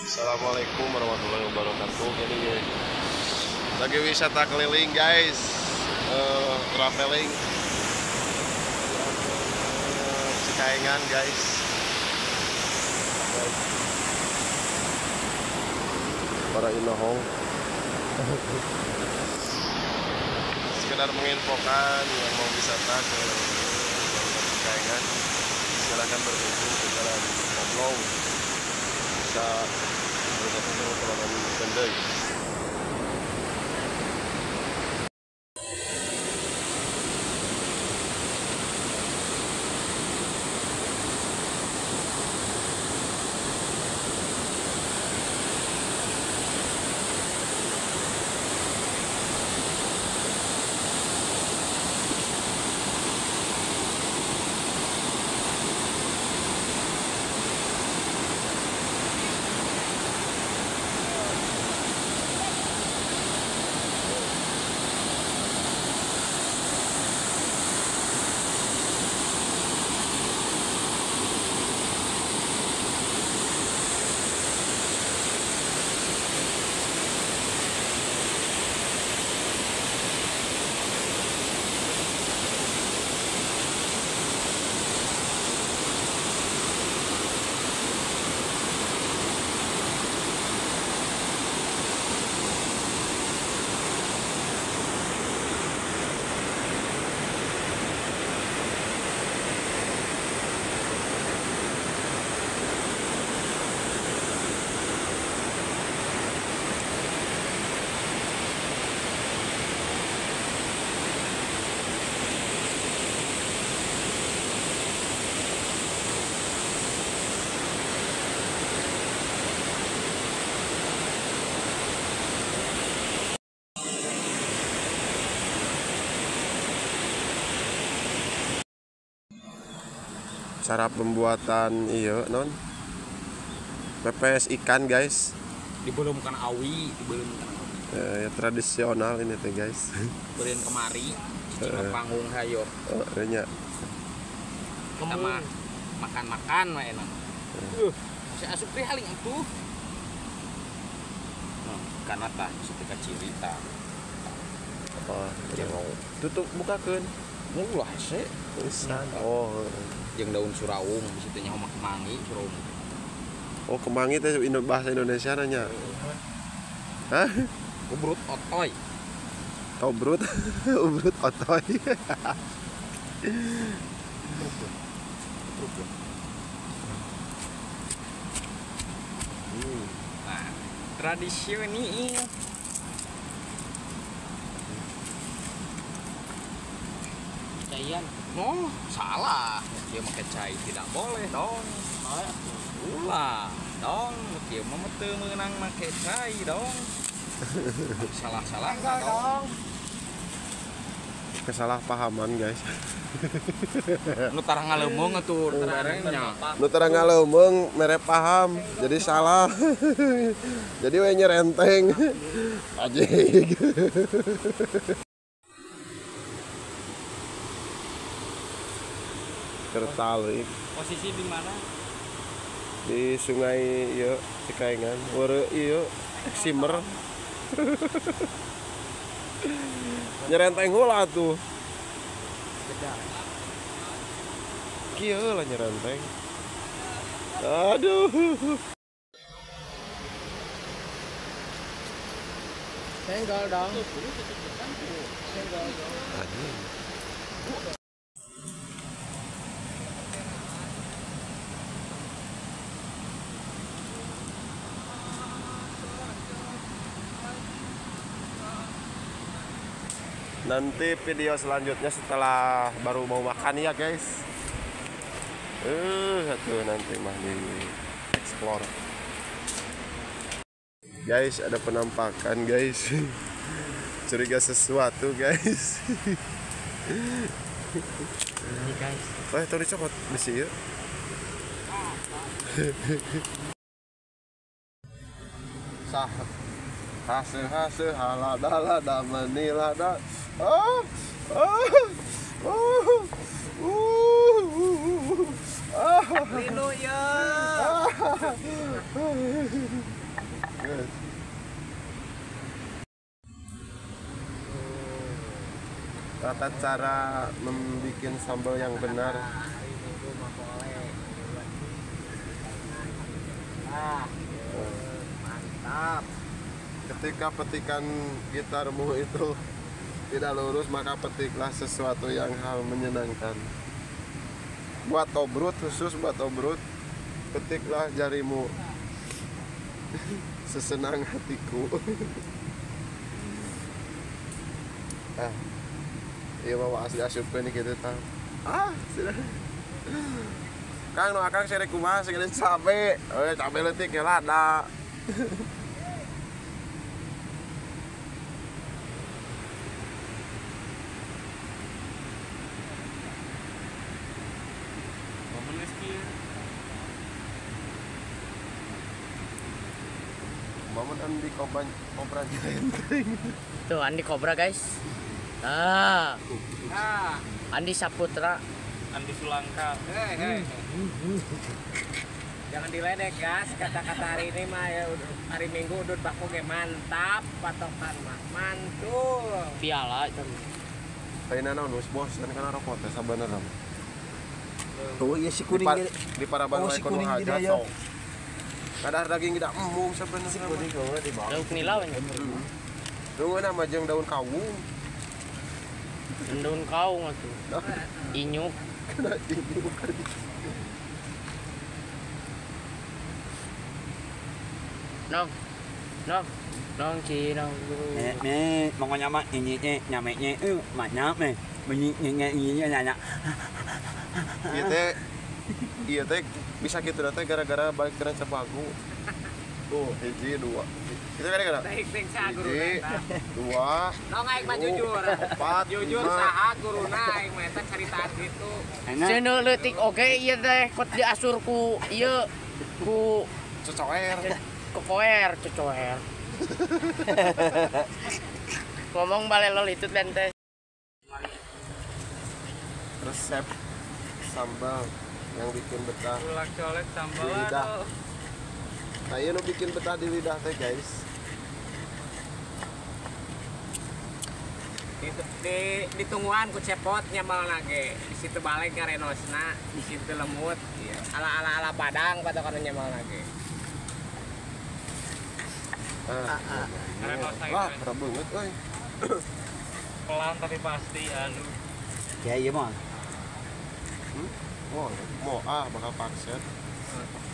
Assalamualaikum warahmatullahi wabarakatuh. Jadi lagi wisata keliling guys, traveling Cikaengan guys. Para inohong. Sekedar menginfokan yang mau wisata ke Cikaengan, silakan berkunjung ke Jalan Oblong. Bisa bergabung dengan teman-teman Kendeng. Cara pembuatan iyo non pepes ikan guys, dibelumkan awi, dibelumkan awi. Ya, tradisional ini tuh guys. Berian kemari cicing panggung hayo. Oh, nya. Kita mah makan-makan mah enak. Si asup teh haling atuh. Nah, kana tah setika ciri tah. Apa? Tutup bukakeun. Ulah sih. Oh, jeung daun suraung di situ nya kemangi suraung. Oh, kemangi teh bahasa Indonesia nanya. Hah? Ubrut otoy. Tobrut. Ubrut otoy. Nah, tradisional. Caian. Oh, salah. Dia pakai cai tidak boleh dong. Ulah dong, dia mah teu meunang make cai dong. Salah-salah dong. Kesalahpahaman guys. Nu tara ngalemeung atuh barengnya. Nu tara ngalemeung mere paham, jadi salah. Jadi we nyerenteng. Anjing. Kertalik. Posisi di mana? Di sungai ieu Cikaengan. Weureu ieu simer. Nyerenteng heula atuh. Kieu lah nyerenteng. Aduh. Senggol dong. Senggol dong. Anjing. Nanti video selanjutnya setelah baru mau makan ya guys. Satu nanti mah di explore. Guys, ada penampakan guys. Curiga sesuatu guys. Ini guys. Wah, tadi dicopot besi ya. Sah. Hasil hasil halada lada menilada. Ah, ah, ah, ah. Linu ya. Tata cara membuat sambal yang benar. Mantap. Ketika petikan gitarmu itu tidak lurus, maka petiklah sesuatu yang hal menyenangkan. Buat obrut, khusus buat obrut, petiklah jarimu sesenang hatiku. Ah, iya bawa asli asupkeun kitu tah. Ah, sudah. Kang nu akang sere kumaha segala cabe. Cabe leutik ya lada. Momen Andi Kobra Kobra tuh Andi Kobra guys. Ah. Andi Saputra, Andi Sulangka. Hey, hey. Jangan diledek guys, kata-kata hari ini mah ya, hari Minggu udut baku ge mantap patokan mah. Mantul. Piala itu. Ayeuna naon geus bosan kana rokok teh sabenerna. Oh iya si kuning di paraban wae kudu hajat sok. Kadar daging tidak embung sebenarnya. Si kuning kalau di bawah. Daun nilau nya. Nunggu nama jeung daun kawung. Daun kawung atuh. Inyuk. Kena inyuk. Nong. Nong. Nong ci nong. Me, pokoknya mah ini nyame nya maknya me. Bunyi nye nye nya. Ieu teh ieu teh bisa kitu teh gara-gara balik ke Rancabagu. Tuh, hiji dua. Itu gara-gara. Hiji, dua. Nong aing mah jujur. Empat, jujur saha guruna aing mah eta caritaan kitu. Ceneu leutik oge ieu teh kot diasur ku ieu ku cocoer. Kokoer, cocoer. Ngomong balelol itu teh. Resep sambal yang bikin betah colek sambal di lidah. Nah, iya nu bikin betah di lidah teh guys. Ditungguan ku cepot nyambal nage. Di situ balik ngarenosna, di situ lemut. Ala-ala ala Padang patokan nyambal nage. Wah, berat banget euy. Pelan tapi pasti aduh. Ya iya mah. Mau bakal pangset.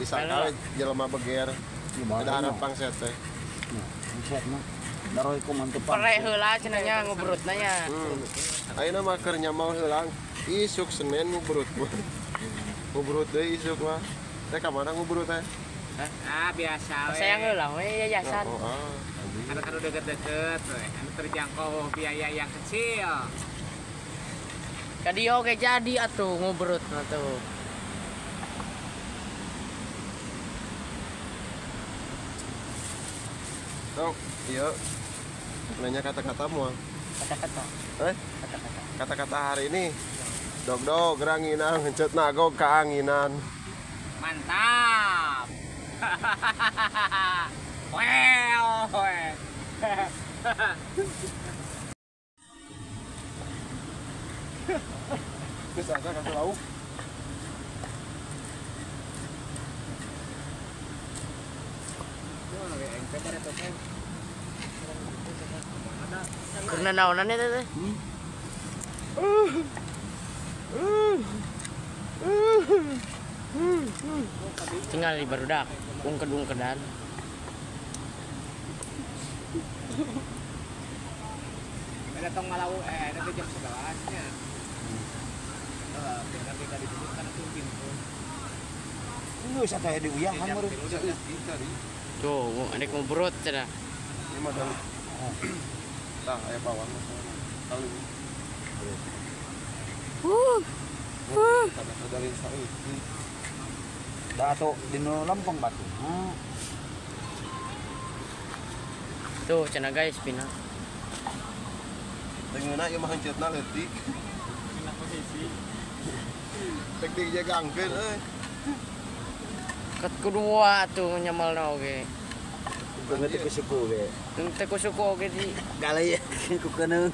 Disangka jelema beger. Ada harap pangset teh. Pangset mah. Daroy ku mantep pangset. Pere heula cenah nya ngubrutna nya. Ayeuna mah keur nyamal heula. Isuk Senin ngubrut mah. Ngubrut deui isuk mah. Teh ka mana ngubrut teh? Ah biasa we. Sayang heula we yayasan. Karena kan udah deket-deket we. Anu terjangkau biaya yang kecil. Kadi oge jadi atuh ngubrut mah tuh. Dok, iya. Nanya kata-kata mau. Kata-kata. Kata-kata. Kata-kata hari ini. Dog-dog ranginang hencet nagog kaanginan. Mantap. Well, Terus asa kasih lauk. Karena naonan ya teh. Tinggal di barudak, ungked-ungkedan. Ada tong malau nanti jam 11 nya. Biar kita ditutup karena tuh pintu. Geus atuh di uyahan meureun. Tuh, adek ngobrol cenah. Ini mah daun. Tah, aya bawang masalah. Da atuh dinu lempeng batu. Tuh cenah guys pina. Tengeuna ieu mah hencetna leutik. Pina posisi. Tek dijegangkeun euy. Ket kedua tuh nyemelna oge. Teu ku suku ge. Teu ku suku oge di galai ku keuneung.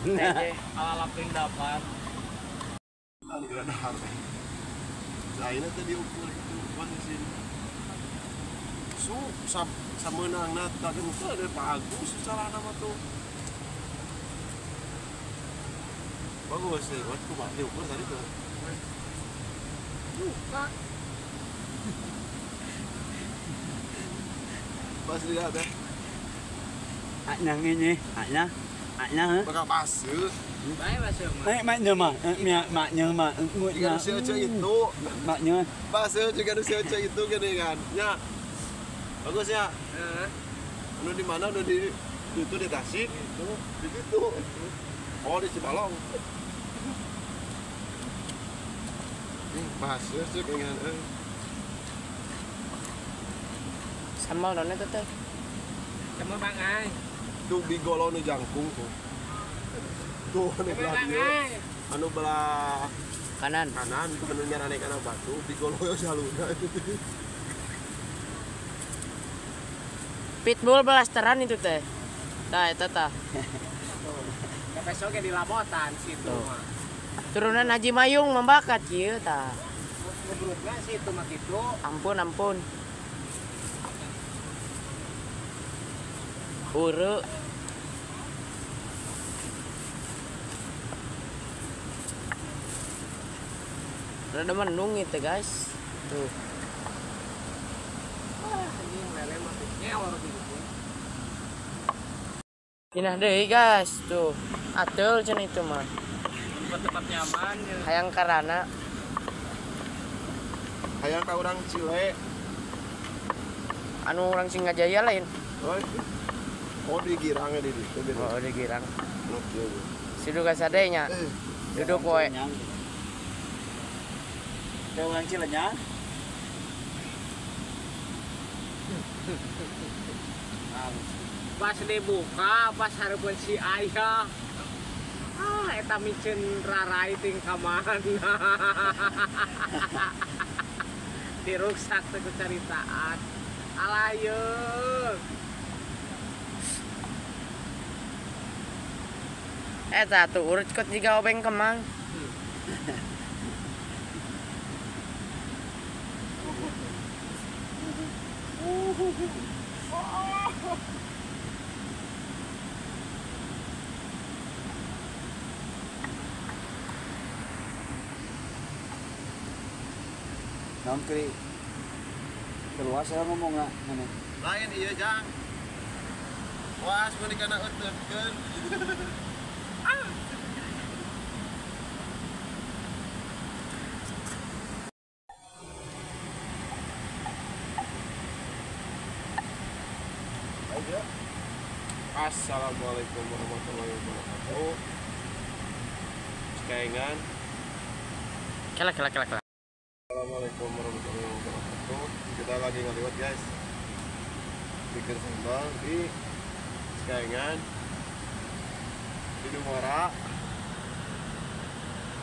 Ala laping dapat. Lainnya tadi ukur itu posisi. Su sameunangna tadi itu ada Pak Agus salah nama tuh. Bagus sih, waktu Pak diukur tadi tuh. Buka. Pas lihat deh. Aknya ini, aknya, aknya. Bakal pasir. Bae pasir mah. Eh, maknya mah, maknya mah, juga si Oce itu. Maknya. Pasir juga si Oce itu gini kan. Ya. Bagus ya. Heeh. Anu di mana? Anu di itu di Tasik, itu di situ. Oh, di Cibalong. Nih, pasir sih pengen Sambal nonnya tuh teh. Sambal bangai. Tuh bigolo nu jangkung tuh. Tuh anu belah dieu. Anu belah kanan. Kanan tuh anu nyarane kana batu bigolo jalurna. Pitbull blasteran itu teh. Tah eta tah. Besok di Labotan situ mah. Turunan Haji Mayung membakat ieu tah. Ngebrukna situ mah kitu. Ampun ampun. Ure. Rada mendung itu guys. Tuh. Wah, anjing lele mah nyeor gitu. Pindah deui guys, tuh. Ateul cenah itu mah. Tempat nyaman. Hayang karana. Hayang ka urang Cile. Anu urang Singajaya lain. Oh, di Girang di ditu. Oh, di Girang. Sidu ka sadenya. Duduk we. Kayak urang Cilenya. Pas dibuka, pas hareupeun si ayah. Ah, eta miceun rarai ting ka mana. Diruksak teh ku caritaan. Alayeuh. Eta tuh urut kot jiga obeng kemang. Naon kri keluar saya ngomong lah mana? Lain iya jang. Was mun dikana euteutkeun. Assalamualaikum warahmatullahi wabarakatuh. Cikaengan. Kela kela kela kela. Assalamualaikum warahmatullahi wabarakatuh. Kita lagi ngaliwat guys. Bikin sambal di Cikaengan. Di Dumora.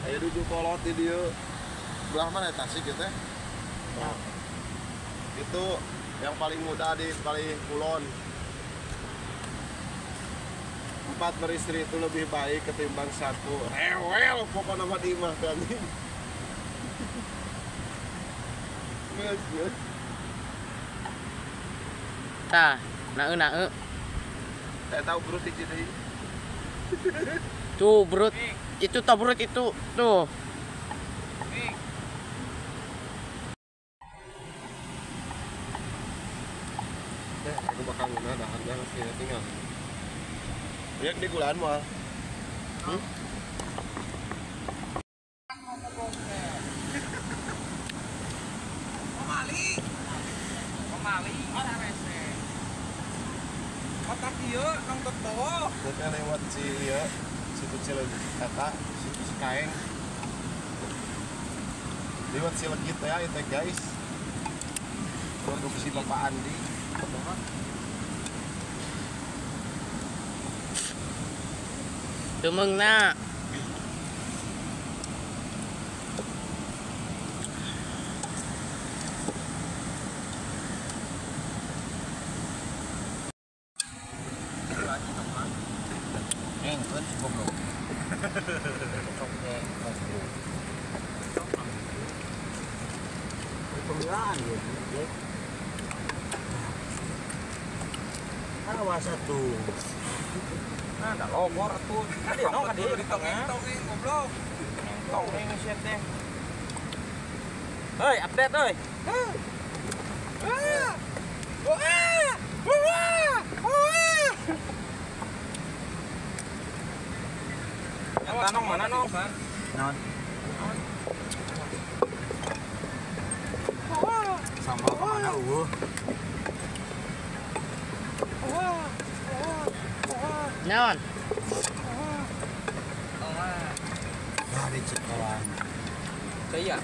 Ayo duduk kolot di dieu. Belah mana Tasik gitu ya? Nah. Itu yang paling muda di paling kulon. 4 beristri itu lebih baik ketimbang 1. Rewel pokoknya mah di imah teh anjing. Tah, naeu naeu. Saya tahu brut hiji deui. Tuh brut. Itu toh brut itu tuh. Aku bakal ngeunah daharnya masih tinggal. Lihat di gulaan mah. Pemali. Pemali. Ora rese. Otak ieu nang teu. Kita lewat si ieu, situ Cileungsi eta, situ Cikaeng. Lewat Cilegit ya itu guys. Produksi Bapak Andi. Tumeungna. Kan goblok. Cocok teh goblok. Pembelaan ya. Awas atuh. Nah, da logor atuh. Ka dieu ka dieu ditongeng goblok. Tongeng sia teh. Hei, update euy. Eta nong mana nong? Naon? Sambal kemana eueuh? Naon? Dari Cikolan. Caian.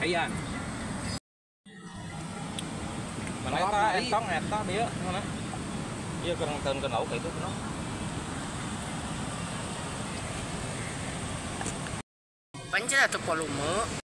Caian. Mana eta entong eta dia mana? Iya kurang tahun ke lauk itu kuno. Pencet atuh volume.